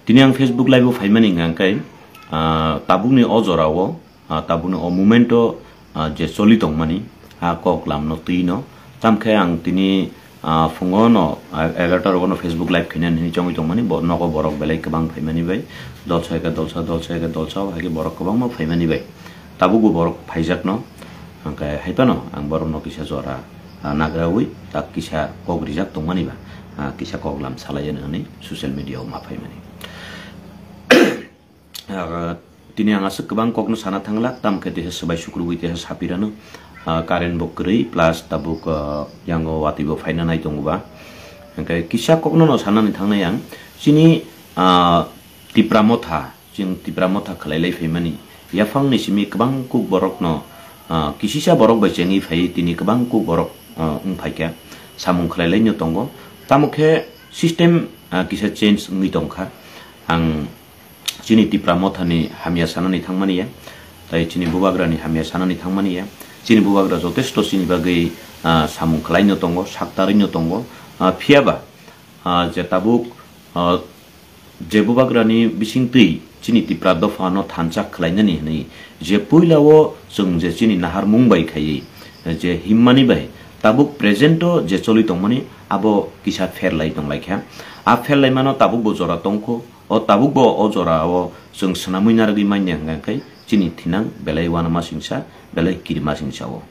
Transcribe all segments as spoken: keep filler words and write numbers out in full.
Tini ang Facebook live o phaimani hwnkha khe, ah, tabukni o jorao, ah, tabukni o moment o, ah, je choli tongmani, ah, kok lamno twi no. Tamkhe ang tini, ah, phungo no, ah, egarota rogo no Facebook live khainani hinwi chongwi tongmani, bo nogo borok belai kwbang phaimani bai, dolsa eke dolsa, dolsa eke dolsa, o hai khe borok kwbangma phaimani bai. Tabukbo borok phaijakno, hwnkhe hai phano ang borokno kisa jora, ah, nagrawi tak kisa kok rijak tongmani ba, ah, kisa kok lam salai anw hwnwi social media o ma phaimani. Ah, tini ang aswk kwbang kokno sana thanglak, tamkhe teha swbai sukrubwi teha sapirano, ah, current bo kwrwi plus tabuk, ah, yango watwi bo phaina nai tongo ba. Hwnkhe kisa kokno no sanani thangnai ang, chini, ah, Tipra Motha, chwng Tipra Motha khwlai lai phaimani yaphangni simi kwbang kuk borokno, ah, kisisa borok bai chengwi phaiwi tini kwbang kuk borok, ah, wng phaikha, samung khwlai laino tongo. Tamo khe system, ah, kisa change wngwi tongkha. Ang chini Tipra Mothani hamya sanani thangmani ya, tai chini bubagrani hamya sanani thangmani ya. Chini bubagra jotesto chini bagwi, ah, samung khwlaino tongo, saktarwino tongo. Ah, phiyaba, ah, je tabuk, ah, je bubagrani bisingtwi chini Tipra dophano thansa khwlainani hwnwi je puilao chwng je chini naharmung bai khaiwi je himmani bai tabuk present o je choli tongmani abo kisa pherlai tonglaikha. A pherlaimano tabukbo jora tongkho. O tabukbo o jorao chwng swnamwi narwgwi manya hwnkha khe chini thinang belai uanama singsa, belai kirima singsa o.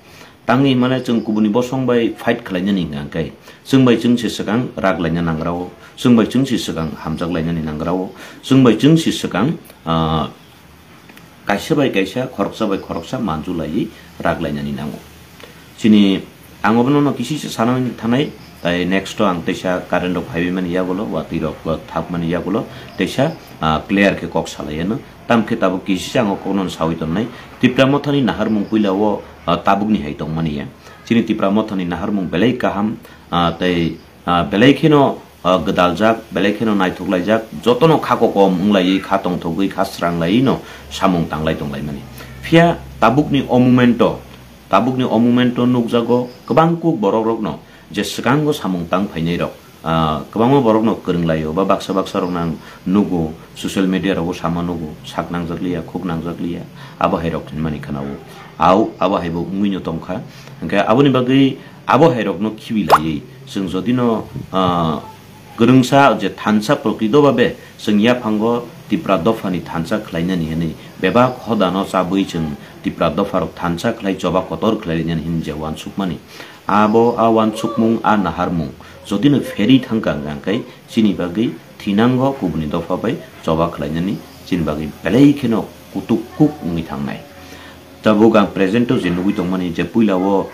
Tangwi himale chwng kubuni bosong bai fight khwlainani hwnkha khe chwng bai chwng se swkang rak laina nangra o, chwng bai chwng se swkang hamjak lainani nangra o, chwng bai chwng se swkang, ah, kaisa bai kaisa, khoroksa bai khoroksa manjulaiwi rak lainani nango. Chini, ang obono no kisi se sanani thanai, tai next o ang teisa current rok phaiwi mani yagulo, watwi rok, uh, thapmani yagulo, teisa, ah, clear khe kok salai ano. Tamkhe tabuk kisi se ang o kokno sawi tonnai. Tipra Mothani naharmung puila o, ah, tabukni hai tongmani ya. Chini Tipra Mothani naharmung belai kaham, ah, tei ah, belai kheno, ah, gwdaljak, belai kheno naithoklaijak, jotono kha kokom wnglaiwi, kha tongthogwi, kha sranglaiwi no samung tanglai tonglaimani. Phiya tabukni o momento, tabukni o momento nukjago kwbang kuk borokrokno je swkango samung tang phainairok, ah, kwbangma borokno kwrwnglaio ba baksa baksa rokno ang nugo, social media rogo sama nugo, sak nangjakliya, khuk nangjakliya, abo hairok hinmani khwnao. Au, abo haibo wngwino tongkha. Hwnkhe aboni bagwi abo hairokno khibilaiwi chwng jodino, ah, kwrwngsa je thansa prokrito babe chwng yaphango Tipra dophani thansa khwlainani hwnwi bebak hodano chabwi chwng Tipra dopharok thansa khlai choba kotor khlainani hwnwi je uansukmani. Abo a uansukmung, a naharmung jodino pherwi thangkha hwnkha khe chini bagwi thinango kubuni dopha bai choba khlainani chini bagwi belai kheno kutuk kuk wngwi thangnai. Tabuk ang present o je nugwi tongmani je puila o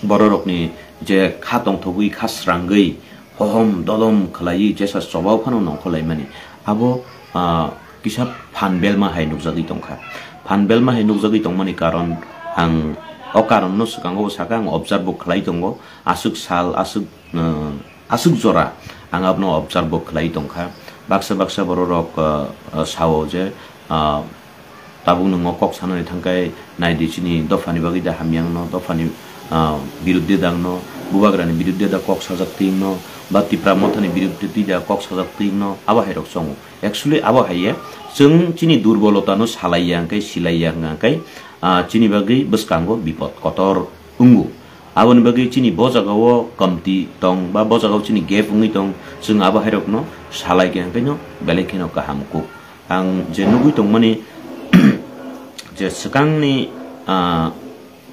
bororokni je kha tongthogwi, kha srangwi, hohom dolom khlaiwi jesa chobao phano nongkhorlaimani, abo, ah, kisa phan belma hai nukjagwi tongkha. Phan belma hai nukjagwi tongmani karon ang o karonno swkango bo sakha, ang observe bo khlai tongo, aswk sal, aswk, ah, aswk jora ang abono observe bo khlai tongkha. Baksa baksa bororok, ah, ah, sao je, ah, tabuk nwng o kok sanani thangkhe, naidi chini dophani bagwi da hamya wngno, dophani, ah, biruddhe da wngno, bubagrani biruddhe da kok sajak twi wngno, ba Tipra Mothani biruddhe twi da kok sajak twi wngno, abo hairok chongo. Actually abo haiya chwng chini durbolotano salaiya hwnkhe, silaiya hwnkhe, ah, chini bagwi bwskango bipod kotor wngo. Aboni bagwi chini bo jagao kamti tong ba bo jagao chini gap wngwi tong, chwng abo hairokno salaikha hwnkhe no belai kheno kaham kuk. Ang je nugwi tongmani je swkangni, ah,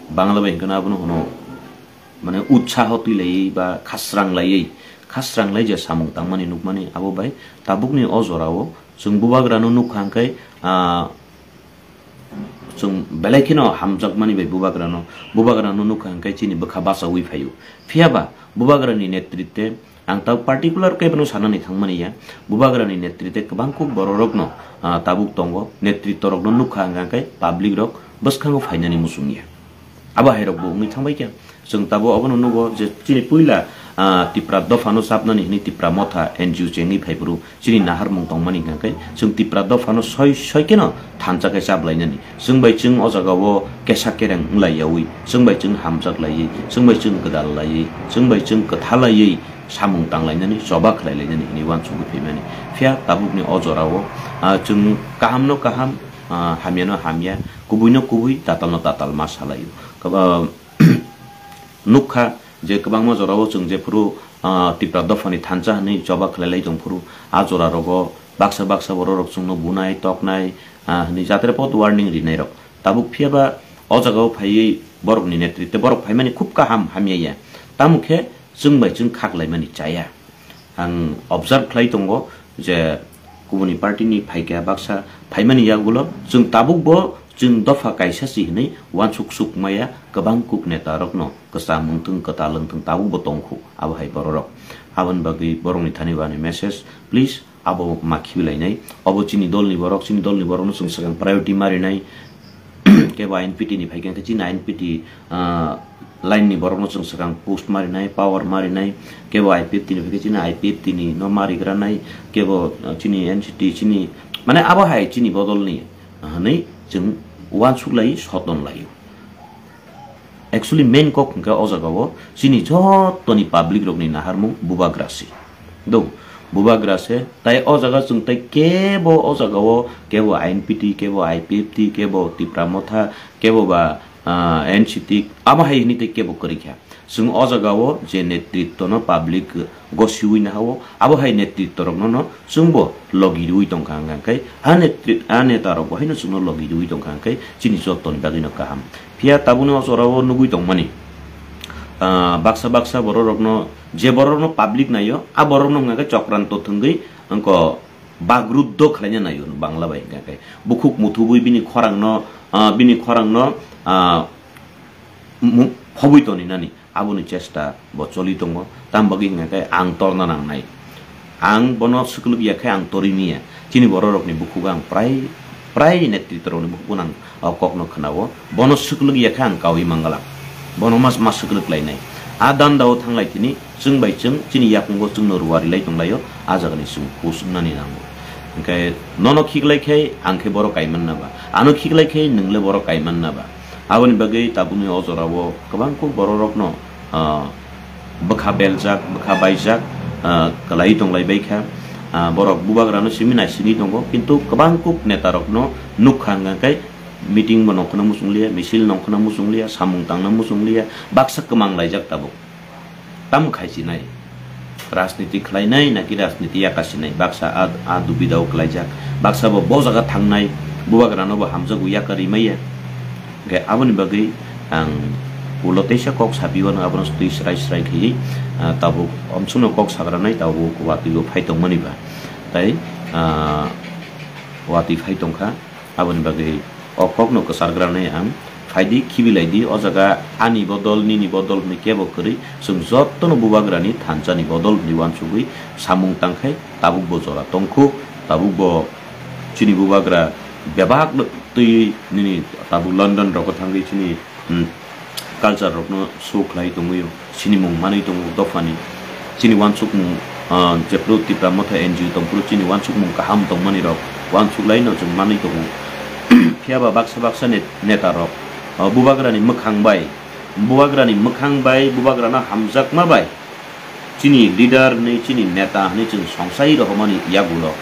Bangla bai hwnkhe no abono hwno, mane, utsaho twilaiwi ba khasranglaiwi, khasranglai je samung tangmani nukmani abo bai tabukni o jorao chwng bubagrano nukha hwnkhe, ah, chwng belai kheno hamjakmani bai bubagrano, bubagrano nukha hwnkhe chini bwkha bachaui phaio. Phiyaba bubagrani netritwe ang ta particular khe bono sanani thangmani ya, bubagrani netritwe kwbang kuk bororokno, ah, tabuk tongo, netritworokno nukha hwnkhe public rok bwskango phainani muchung ya. Abo hairokbo wngwi thangbai kha. Chwng tabuk abono nugo je chini puila, ah, Tipra dophano chapnani hwnwi Tipra Motha N G O chengwi phaiphuru chini naharmung tongmani hwnkha khe chwng Tipra dophano soi soi kheno thansa khe chaplainani. Chwng bai chwng o jagao kesa kereng wnglayaui, chwng bai chwng hamjak laiwi, chwng bai chwng gwdal laiwi, chwng bai chwng kwtha laiwi, samung tanglainani, choba khlailainani hinwi uansugwi phaimani. Phiya tabukni o jorao, ah, chwng kahamno kaham, ah, hamyano hamya, kubuino kubui, tatalno tatal ma salaio. Kaba-, nukha je kwbangma jorao chwng jephuru, ah, Tipra dophani thansa hinwi choba khlailai tongphuru, a jorarogo baksa baksa bororok chwngno bunai, toknai, ah, hinwi jatere pot warning rinairok. Tabuk phiyaba o jagao phaiwi borokni netritwe borok phaimani khub kaham hamya ya. Tamo khe chwng bai chwng khaklaimani chaya. Ang observe khlai tongo je kubuni party ni phaikha baksa phaimani yagulo chwng tabukbo chwng dopha kaisa si hinwi uansuk suk maya kwbang kuk neta rokno kwcham wngthwng kwtal wngthwng tabukbo tongkhu abo hai bororok. Aboni bagwi borokni thani bo ani message, please abo ma khibilainai. Obo chini dolni borok, chini dolni borokno chwng swkang priority ma rinai. Kebo I N P T ni phaikha khe chini I N P T, ah, line ni borokno chwng swkang post ma rinai, power ma rinai. Kebo I P F T ni phaikha chini I P F T ni no ma rigranai. Kebo, ah, chini N C T chini, mane abo hai chini bodolni, ah, hinwi chwng uansuk lai, soton laio. Actually, main kok hwnkhe o jagao chini jottoni public rokni naharmung bubagra se. Do, bubagra se, tai o jaga chwng tai kebo o jagao kebo I N P T, kebo I P F T, kebo Tipra Motha, kebo ba, ah, N C T, abo hai hinwi tai kebo kwrwi kha. Chwng o jagao je netritwno public gosiwi nahao, abo hai netritworokno no chwngbo logi rwui tongkha hwnka khe, a netri-, a netarokbo haino chwngno logi rwui tongkha hwnka khe chini jottoni bagwino kaham. Phiya tabukni o jorao nugui tongmani, ah, baksa baksa bororokno, je bororokno public naio, a bororokno hwnka khe chokranto thwngwi wngkha bagruddo khlaina naio Bangla bai hwnka khe. Bukhuk muthubui bini khorangno, ah, bini khorangno, ah, mu-, phobwi toninani. Aboni chesta bo choli tongo. Tamo bagwi hwnka khe ang torna nangnai. Ang bono swklwk ya khe ang torwi manya. Chini bororokni bukhugo ang prai, prai netritworokni bukhugo ang o kokno khwnao. Bono swklwk ya khe ang kaui mangala. Bono mas, mas swklwk lainai. A dandao thanglai tini chwng bai chwng chini yakungo chwngno ruari lai tonglaio. A jagani chwng hus wngnani nango. Hwnkhe nono khiklai khe ang khe borok kaimanna ba? Ano khiklai khe nwng le borok kaimanna ba? Aboni bagwi tabukni o jorao kwbang kuk bororokno, ah, bwkha beljak, bwkha baijak, ah, kwlaiwi tonglai bai kha. Ah, borok bubagrano simi naisingwi tongo, kintu kwbang kuk netarokno nukha hwnka khe meeting bo nongkhorna muchungliya, misil nongkhorna muchungliya, samung tangna muchungliya, baksa kwmang laijak tabuk. Tamo khai sinai? Rajniti khlainai naki rajniti yakasinai? Baksa a, a dubidao klaijak. Baksa bo bo jaga thangnai, bubagrano bo hamjago yakarwi maya. Hwnkhe aboni bagwi ang ulo teisa kok sabiwano abono twi srai srai khaiwi, ah, tabuk omsukno kok sagranai tabuk watwibo phai tongmani ba. Tai, ah, watwi phai tongkha. Aboni bagwi o kokno kwchargranai ang. Phaidi, khibilaidi, o jaga ani bodol, nini bodol hwnwi kebo kwrwi, chwng jotono bubagrani thansani bodol hwnwi uansugwi samung tangkhai, tabukbo jora tongkhu, tabukbo chini bubagra bebak twi nini tabuk London rogo thangwi chini, hmm, culture rokno show khlai tongwi o. Sinimung manwi tongo dophani. Chini uansukmung, ah, jephru Tipra Motha N G O tongphuru chini uansukmung kaham tongmani rok uansuk laino chwng manwi tongo. Phiya ba baksa baksa net-, neta rok, ah, bubagrani mwkhang bai, bubagrani mwkhang bai, bubagrano hamjakma bai chini leader hwnwi, chini neta hwnwi chwng songsai rohormani yagulo.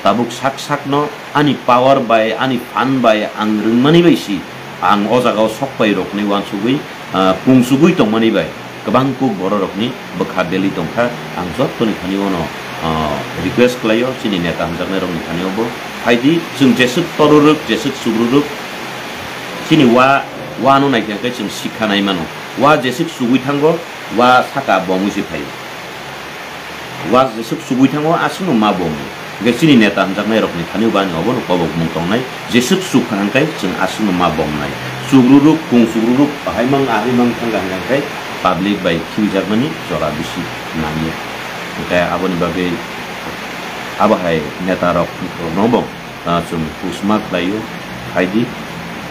Tabuk sak sakno ani power bai, ani phan bai ang rwngmani bai si, ang o jagao sok pai rokni uansugwi, ah, pungsugwi tongmani bai kwbang kuk bororokni bwkha belwi tongkha. Ang jottoni thani ono, ah, request khlaio, chini neta hamjaknairokni thani obo phaidi, chwng jeswk torurwk, jeswk sugrurwk, chini wa, wano naikha khe chwng sikha nai mano. Wa jeswk sugwi thango, wa saka bomwi se phaio. Wa jeswk sugwi thango, aswkno ma bom. Hwnkhe chini neta hamjaknai rokni thani bo ani obono kobokmung tongnai, jeswk sukha hwnkhe chwng aswkno ma bomnai. Sugruruk, kung sugruruk, ahaimang, ahaimang thangkha hwnkhe public bai khibijakmani jora bisi nangya. Hwnkhe aboni bagwi abo hai neta rokno bo ah, chwng husma khlaio, phaidi.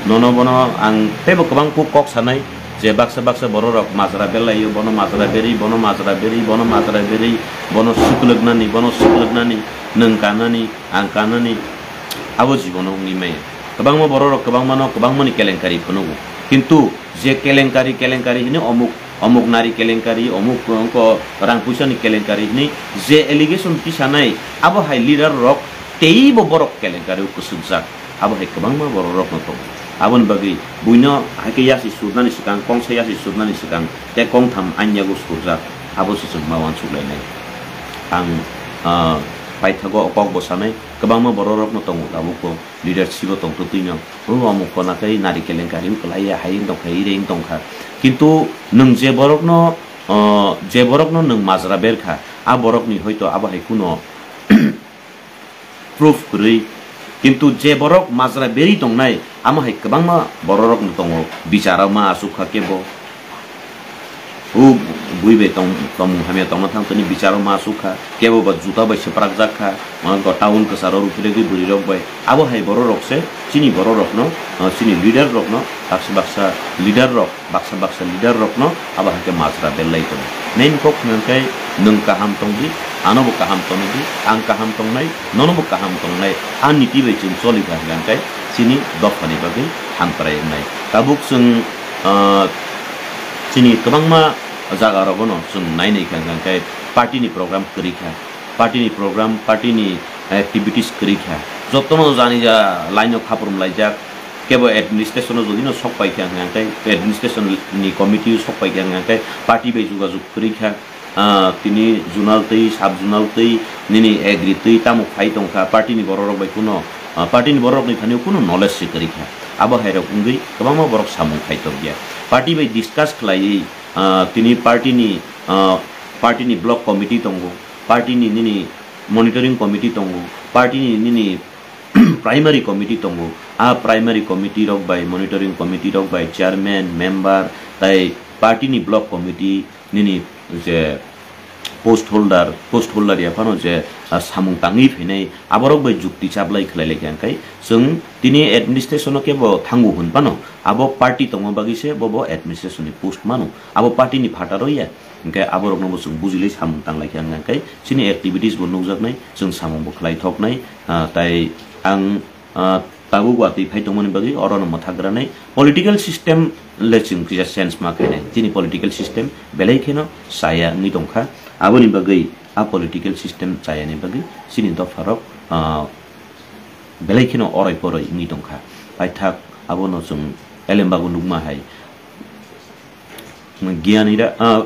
Nono bono ang teibo kwbang kuk kok sanai je baksa baksa bororok majra belaio, bono majra beri, bono majra beri, bono majra beri, bono swklwknani, bono swklwknani, nwng kanani, ang kanani, abo jibono wngwi maya. Kwbangma bororok kwbangmano kwbangmani kelenkari phunukgo. Kintu je kelenkari, kelenkari hwnwi omuk omuk nari kelenkari, omuk wngkha rang puisa ni kelenkari hinwi je allegation tisanai, abo hai leader rok teibo borok kelenkari o kwswkjak, abo hai kwbangma borok rok no tongo. Aboni bagwi buino hai khe yasi surnani swkang, kongsa yasi surnani swkang tei kongtham anyago surjak, abo se chwng ma uansuk lainai. Ang, ah, paithago o kok bo sanai, kwbangma borok rok no tongo tabuk bo. Leadership o tongtwtwino, o omo kona khe nari kelenkari wng kwlaiya, hai wng tongkha, ire wng tongkha. Kintu nwng je borokno, o, je borokno nwng majra berkha, a borokni hoito abo hai kuno proof kwrwi. Kintu je borok majra berwi tongnai, amo hai kwbangma bororokno tongo, bicharo ma asuk kha kebo. O bui bai tong-, tongmung hamya tongna thang tini bicharo ma asuk kha, kebo ba juta bai swprakjak kha, mane go town kwcharo ruphiregwi bwrwirok bai. Abo hai bororok se chini bororokno, ah, chini leader rokno, baksa baksa leader rok, baksa baksa leader rokno abo hai khe majra berlai tongo. Main kok hwnka khe nwng kaham tongdi, ano bo kaham tongdi, ang kaham tongnai, nono bo kaham tongnai, a niti bai chwng choli kha hwnka khe chini dophani bagwi hamkrai wngnai. Tabuk chwng, ah, chini kwbangma jaga rogono chwng nai nai kha, hwnka khe party ni program kwrwi kha, party ni program, party ni activities kwrwi kha, jotono jani ja line o khaprum laijak, kebo administration o jodi no sok pai kha, hwnka khe administration ni committee o sok pai kha, hwnka khe party bai jogajog kwrwi kha. Ah, tini zonal twi, sub zonal twi, nini agri twi tamo phai tongkha, party ni borok rok bai kuno, ah, party ni borok rok ni thani kuno knowledge se kwrwi kha. Abo hai rok wngwi kwbangma borok samung khai tongya. Party bai discuss khlaiwi, ah, tini party ni, ah, party ni block committee tongo, party ni nini monitoring committee tongo, party ni nini primary committee tongo. Ah, primary committee rok bai, monitoring committee rok bai, chairman, member, tai party ni block committee, nini je post holder, post holder ya phano je, ah, samung tangwi phainai, aborok bai jukti chaplai khlai lai kha, hwnkhe chwng tini administration o kebo thango hwn phano, abo party tongma bagwi se bo, bo administration ni post mano, abo party ni phataro ya, hwnkhe aborokno bo chwng bujilai samung tang lai kha, hwnkhe chini activities bo nukjaknai, chwng samung bo khlai thoknai, ah, tai ang, ah, tabuk watwi phai tongmani bagwi orono mwthak granai political system le chwng kisa change ma khainai. Chini political system belai kheno chaya wngwi tongkha. Aboni bagwi a political system chayani bagwi chini dopharok, ah, belai kheno oroi poroi wngwi tongkha. Paithak abono chwng elembago nukma hai. Gyanira, ah,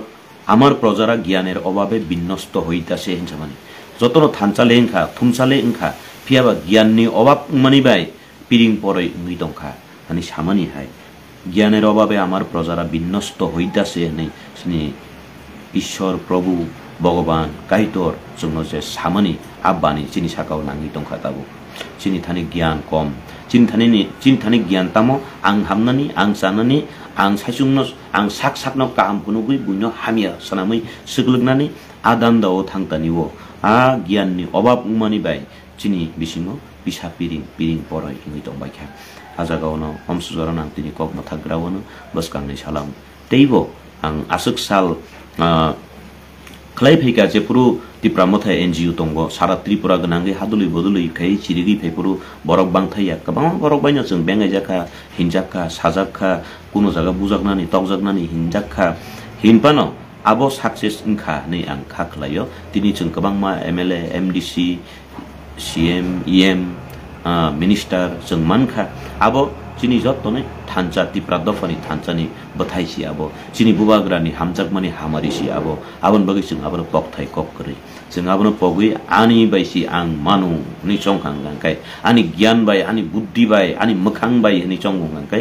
আমার প্রজারা জ্ঞানের অভাবে বিনষ্ট হইতাছে hinsamani. Jotono thansa le wngkha, thumsa le wngkha, phiyaba gyanni obab wngmani bai piring poroi wngwi tongkha, hani samani hai. জ্ঞানের অভাবে আমার প্রজারা বিনষ্ট হইতাছে hinwi chini Ishwar, Prabhu, Bhagavan, Kaitor chwngno je samani, a bani chini sakao nangwi tongkha tabuk. Chini thani gyan kom. Chini thani ni, chini thani gyan tamo, ang hamnani, ang chanani, ang saichungno, ang sak sakno kaham phunugwi buino hamya swnamwi swklwknani a danda o thangtani o. A gyan ni obab wngmani bai chini bisingo pisa piring, piring poroi wngwi tongbaikha. A jaga ono omsujaro nang tini kok mwthak gra ono bwskangni salam. Teibo ang aswk sal, ah, khlai phaikha, jephuru Tipra Motha N G O tongo, sara Tripura gwnangwi hadulwi bodolwi khai chirigwi phaiphuru borok bangthaiya. Kwbangma borok baino chwng bengaijak kha, hinjak kha, sajak kha, kuno jaga bujaknani, tokjaknani hinjak kha. Hinphano abo success wngkha hinwi ang kha khlaio. Tini chwng kwbangma M L A, M D C, C M, E M, ah, minister chwng mankha. Abo chini jottoni thansa, Tipra dophani thansani bwthai si abo. Chini bubagrani hamjakmani hamari si abo. Aboni bagwi chwng abono kokthai kok kwrwi. Chwng abono pogwi ani bai si ang mano hwnwi chongkha hwnkha khe, ani gyan bai, ani buddhi bai, ani mwkhang bai hwnwi chongo hwnkha khe,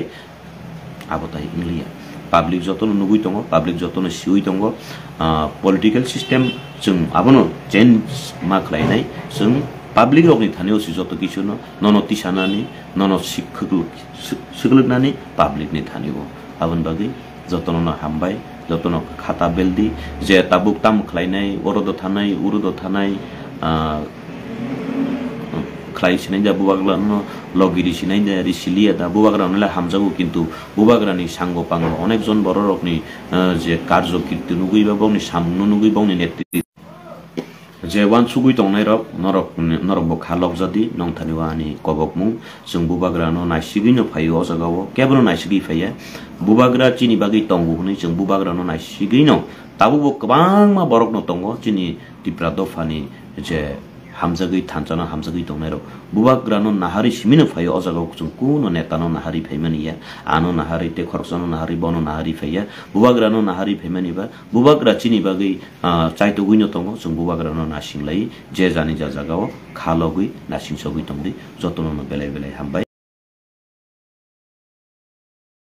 abo tai wngliya. Public jotono nugwi tongo, public jotono siwi tongo. Ah, political system chwng abono change ma khlainai. Chwng public rokni thani o se joto kichuno, nono tisanani, nono sik-, khwklwk-, sik-, swklwknani public ni thani o. Aboni bagwi jotono no hambai, jotono khata beldi, je tabuk tamo khlainai, oro do thanai, uro do thanai, ah, khlai sinai da bubagra no, logiri sinai da, risiliya da, bubagra no le hamjago, kintu bubagra ni sango pango onek jon borok rokni, ah, je karjo kirti nugwi ba bokni samung no nugwi bokni netri Je uansugwi tongnairok, norok, norokbo kha lokjadi, nongthani o ani kobokmung. Chwng bubagrano naisigwino phaio o jagao, kebono naisigwi phaiya. Bubagra chini bagwi tongo hwnwi chwng bubagrano naisigwino. Tabukbo kwbangma borokno tongo chini Tipra dophani je hamjagwi thanchano hamjagwi tongnairok. Bubagrano naharwi simino phaio o jagao chwng kuno netano naharwi phaimani ya. Ano naharwi tei khoroksano naharwi bono naharwi phaiya. Bubagrano naharwi phaimani ba bubagra chini bagwi, ah, chaitugwino tongo, chwng bubagrano nasinglai, je jani ja jagao kha logwi nasingsogwi tongdi, jotono no belai belai hambai.